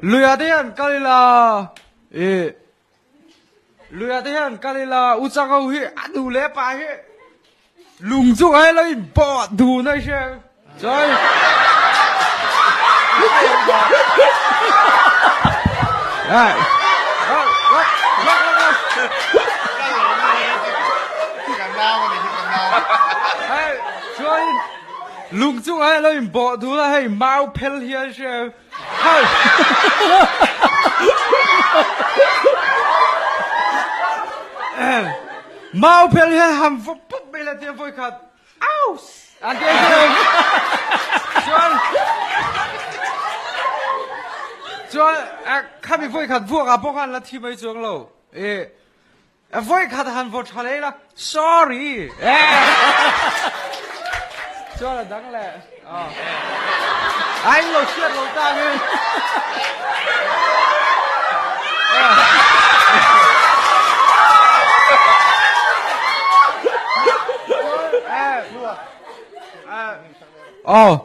Luia te hian kal ila i Luia te hian kal ila u chang ho hi a nu leh pa hi lung chu ngai lo in bawh dun a hria chuan Ai Chuan lung chu ngai lo in bawh dun a hei mau phel hian hria Mau phel hian han vawp pawp mai la tia vawi khat aus an ti chuan chuan khami vawi khat vuak ah pawh khan la thi mai chuang lo e vawi khat han vaw tha leh la sorry chuan a dang leh a in lo hriat lo ta nge oh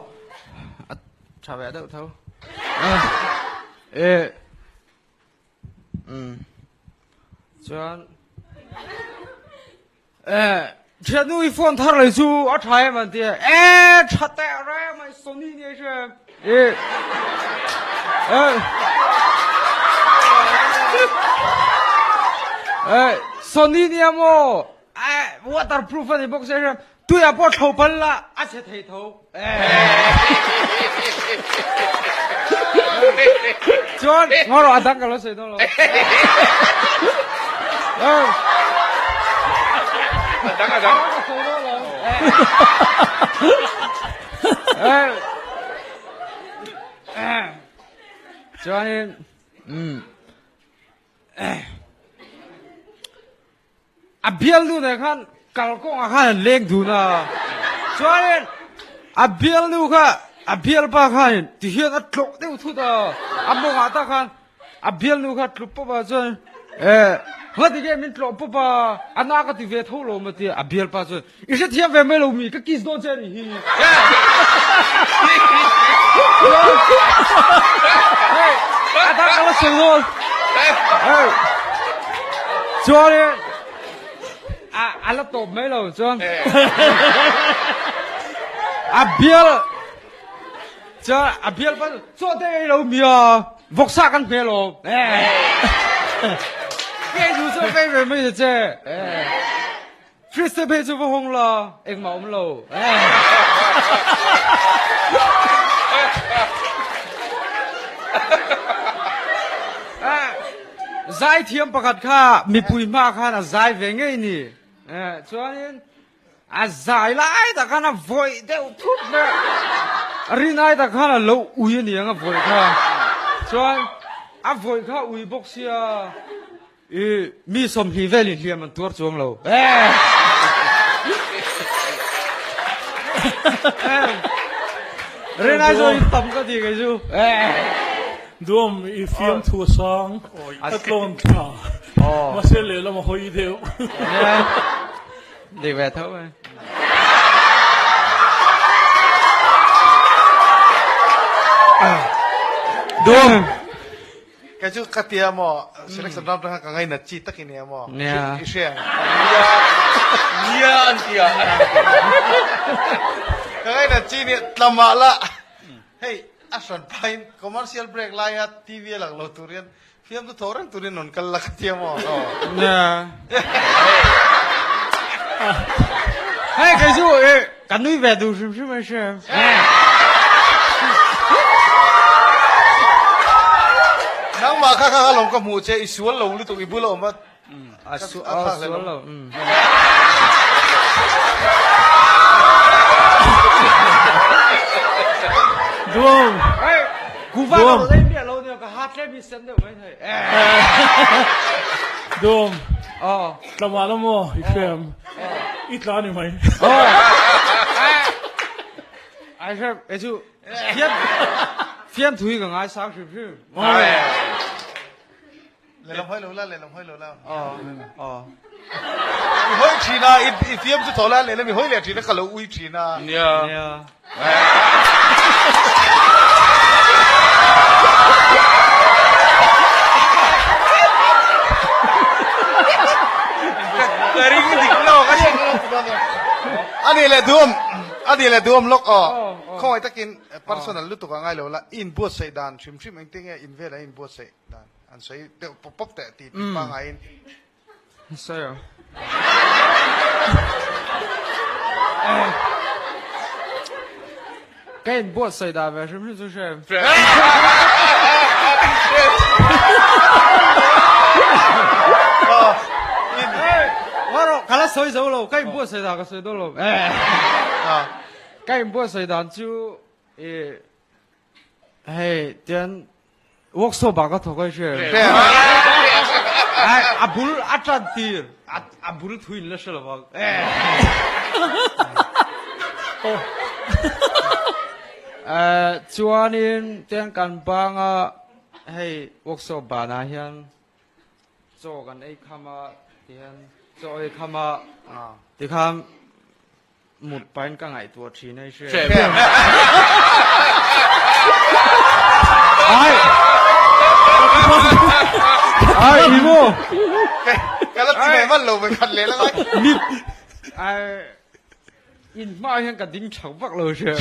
tha ve deuh tho e Umm. Chuan eh thiannu i phone thar lei chu a tha em an ti a. Eh tha teh reng mai Sony ni hre. Eh. Eh. Eh Sony ni emaw eh waterproof ani bawk sia hre. Tuiah pawh thlo pal la a chhe thei tho. Chuan ngaw rawh a dang ka lo sawi dawn lo. A dang a dang. Ka sawi dawn lo. Chuanin um A bialnu nen khan kalkawngah khan an leng dun a, chuanin a bialnu kha a bialpa khanin tihian a tlawh deuh thut a, a mawngah tak khan a bialnu kha tlu pawp a chuan eh ngati nge min tlawh pawp a, a na ka ti ve tho lo maw tia a bialpa chuan i hrethiam ve mai lo mi ka kiss dawn che a nih hi. Hei a dang ka la sawi dawn. Hei chuanin a a la tawp mai lo chuan a bial chuan a bial pa chaw te ei lo mi a vawksa kan hmel awm. Kei chu chaw ka ei ve mai ta che. Fridge te phei chu va hawng la, engmah awm lo. Zaithiam pakhat kha mipui hma khan a zai ve ngei ni. Chuanin a zai lai tak khan a vawih deuh thup mai a. Rinai tak khan a lo ui a niang a vawih kha. Chuan a vawih kha ui bawk sia. I mi 20 vel in hliam an tuar chuang lo. Rinai zo in tam ka ti kei chu. Duam i fiam thu a sang, a tlawn thla. Mahse lehlam a hawi deuh. Dik ve tho mai. Duam. Kei chu ka tia maw selection round tang ka ngainat chi tak i nia maw Nia. i hria Nia an tia. Ka ngainat chi nia tlama la hei a hran pain commercial break laia TV a lang lo tur hian fiam chu tho reng turin rawn kal la ka tia maw. Nia. Hei kei chu ka nui ve duh hrim hrim a hria. Nangmah kha kha lawm ka hmuh che i sual lo lutuk i bula awm a A sual lo. Duam. Hey, kuva Duam. ka lei miah lo nia ka hat tlem hi sen deuh mai thei. Duam. Oh. Tlama la maw i hriam. I tla ni mai. Ai hriam, e chu fiam fiam thui ka ngai sang hrim hrim. Lehlam hawi lo la, lehlam hawi lo la. Oh, oh. I hawi thin a, i fiam chu thaw la, lehlam i hawi leh thin a, ka lo ui thin a. Nia. Nia. leh duhawm, a ni leh duhawm lawk aw. Khawngaih takin personal lutuk a ngai lo la, i inbuatsaih dan hrim hrim engtin nge in velah i inbuatsaih dan an sawi deuh pawp pawp teh tih tih pangaiin. Sawi ang. Ka inbuatsaih dan ve hrim hrim chu hre em? Ngarawh, ka la sawi zo lo, ka inbuatsaih dan ka sawi dawn lo. Ka inbuatsaih dan chu i hei tian workshop ah ka thawk a i hria em? A bul a tan tir, a bul thu in la hre lo vang. Chuanin tiang kan banga hei workshop banah hian chaw kan ei kham a tihian chaw ei kham a tikhan mut pahin ka ngaihtuah thin a i hria em? Ai! Ai i maw? Ka la ti ve hman lo ve khat leh la ngai. Mit ai In hmaah hian ka ding chak vak lo hria.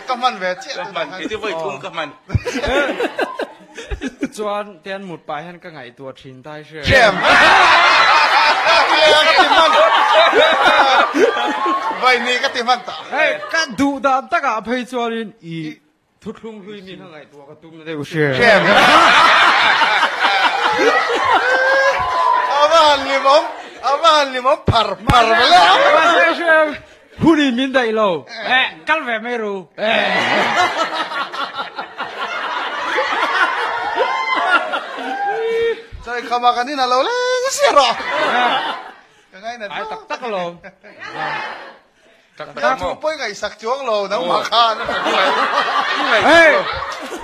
Ka hman ve chiah. Ka hman, kei chu vawi thum ka hman. Chuan tian mut pah hian ka ngaihtuah thin ta hria. Hriam. Ka ti hman. Vai ni ka ti hman ta. Hei, ka duh dan takah phei chuanin i Thuthlung hlui mi kha ngaihtuah ka tum na deuh hria. Hriam. A va han limawm, a va han limawm phar phar vela. Mahse hriam, hun in min daih lo. Eh, kal ve mai ru. Eh. Chawi khama kan in a lo leng sia rawh. Ka ngainat Ai tak tak alawm. Tak tak Ka maw? thu pawi ngaihsak chuang lo nangmah khan. Hey!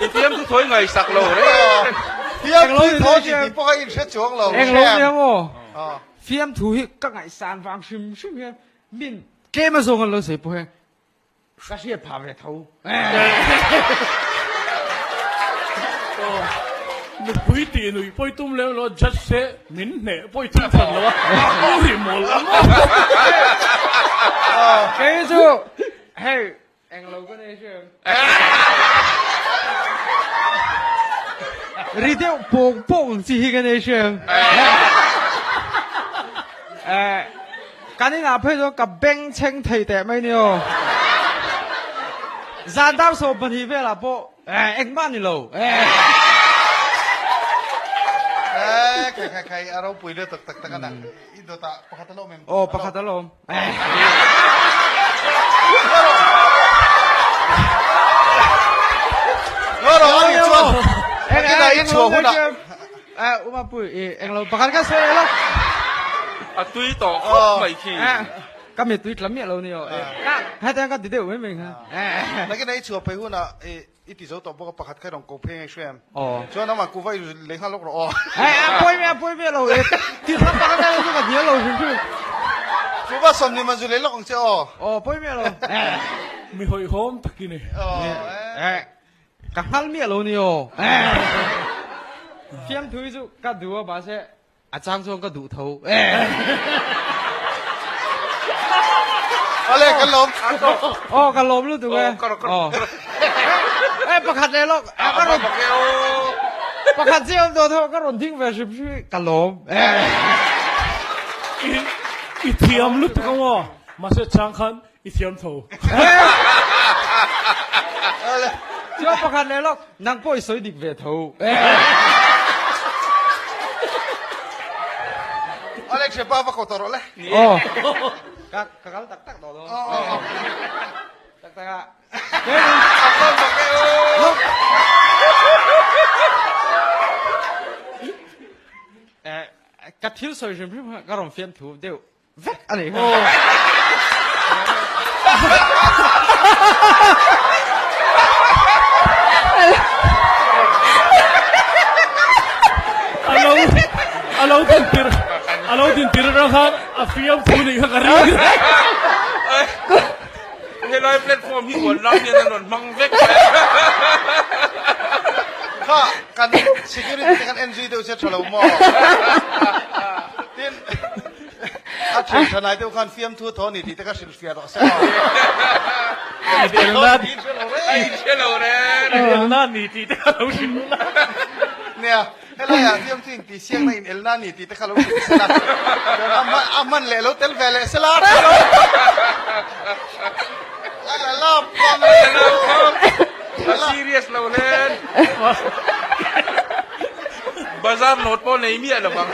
I fiam thu thawi ngaihsak lo reng. Fiam thu thawi ti tih pawh kha in hre chuang lo. Englo nia maw? Fiam thu hi ka ngaihsan vang hrim hrim hian min tlem a zawng an lo sawi pawh hian ka hriat phah ve tho. Nupui tih nuih pawi tum lem lo judge se min hneh pawi tum than lo a u ri mawl ang aw. Kei chu hei englo ka nei hria em. Ri deuh pawng pawng ang chi hi ka nei hria em. Kan inah phei chuan ka beng chheng thei teh mai ni aw. Zan dar 12 velah pawh engmah ni lo. Khai khai khai a ropui lutuk tak tak a na. I dawtah pakhat a la awm em? Aw pakhat a la awm. Ngarawh a nih chuan inah i chhuah hunah. Umapui i englo pakhat kha sawi elo. A tui tawh khawp mai khi. Ka mi tui tla miah lo ni aw. Hetiang ka ti deuh mai mai kha. Nakin i chhuah phei hunah i ti zo tawh bawk a pakhat kha i rawn ko phei nge hria em? Aw. Chuan amah kuva i lei nghal lawk rawh aw. A pawi miah a pawi miah lo e. Ti thlam pakhat kha chu ka hnial lo hrim hrim. Kuva 20 man zu lei lawk ang che aw. Aw pawi miah lo. Mi hawihhawm tak i ni. Aw. Ka hngal miah lo ni aw. Fiamthu hi chu ka duh a mahse a chang chuan ka duh tho. Ale ka lawm. Aw ka lawm lutuk e. Aw. Eh pakhat leh lawk. Ka rawn pakhat chiah awm tawh tho ka rawn ding ve hrim hrim ka lawm. I thiam lutuk ang aw. Mahse chang khan I thiam tho. Chuan pakhat leh lawk, nang pawh i sawi dik ve tho. Alex pa va ko tawh rawh le. Aw. Ka ka kal tak tak tawh dawn. Tak tak a. Ka thil sawi hrim hrim ka rawn fiam thu deuh. Vek a nih kha. Alo alo din tir alo din tir atang khan a fiam thu nih kha ka ring. Helai platform hi uan lam hian an rawn hmang vek mai a. Kha. Kan security te kan en zui deuh che tha lo maw? Tin, a thian tha nai deuh khan fiamthu thaw ni tih te kha hrilhfiah rawh se aw. Inelna Tih hre lo reng. Hre lo reng. Inelna ni tih te kha lo hrilh la. Nia, helaiah fiamthu intih siakna inelna ni tih te kha lo hrilh se la. Chuan a hman a hman leh lo tel ve leh se la tha lo. A la lap khawm. A la lap khawm. A serious lo len. Bazar note pawh nei miah lo vang.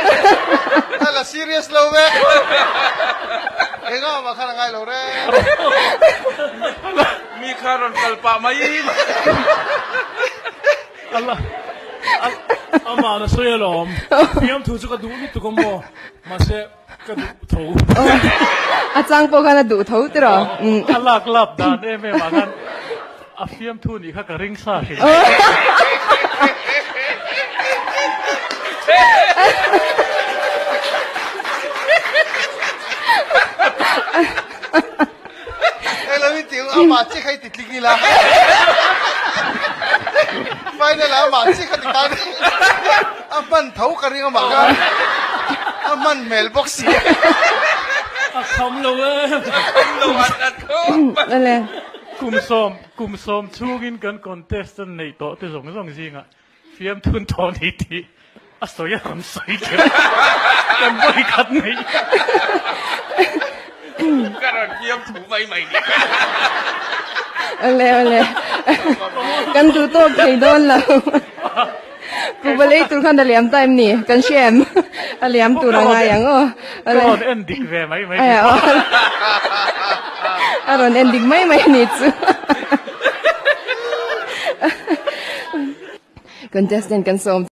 A la serious lo ve. Engah mah khan a ngai lo reng. Mi kha rawn kal pah mai mai. Amah na sawi alawm. Fiamthu chu ka duh lutuk a maw. Mahse ka duh tho. A chang pawh khan a duh tho tiraw. A lak lap dan em em ah khan a fiamthu nih kha ka ring sa hrim. Eng lo in tih amah chi kha i ti tling ila. Final ah amah chi kha ti tan a hman tho ka ring amah kha a hman hmel bawk si. A kham lo e. A kham lo at at khawp mai. Kum sawm chhungin kan contestant neih tawh te zawng zawng zingah Fiamthun thaw ni tih a sawi a rawn sawi kher kan vawi khat nei. Ka rawn fiamthu mai mai ni. Awle awle kan duh tawk thei dawn lo. Kuhva lei tur khan a liam ta em ni? Kan hria em? A liam tur a ngai ang aw. Ka rawn en dik ve mai mai. A rawn en dik mai mai ni chu. Contestant kan sawm.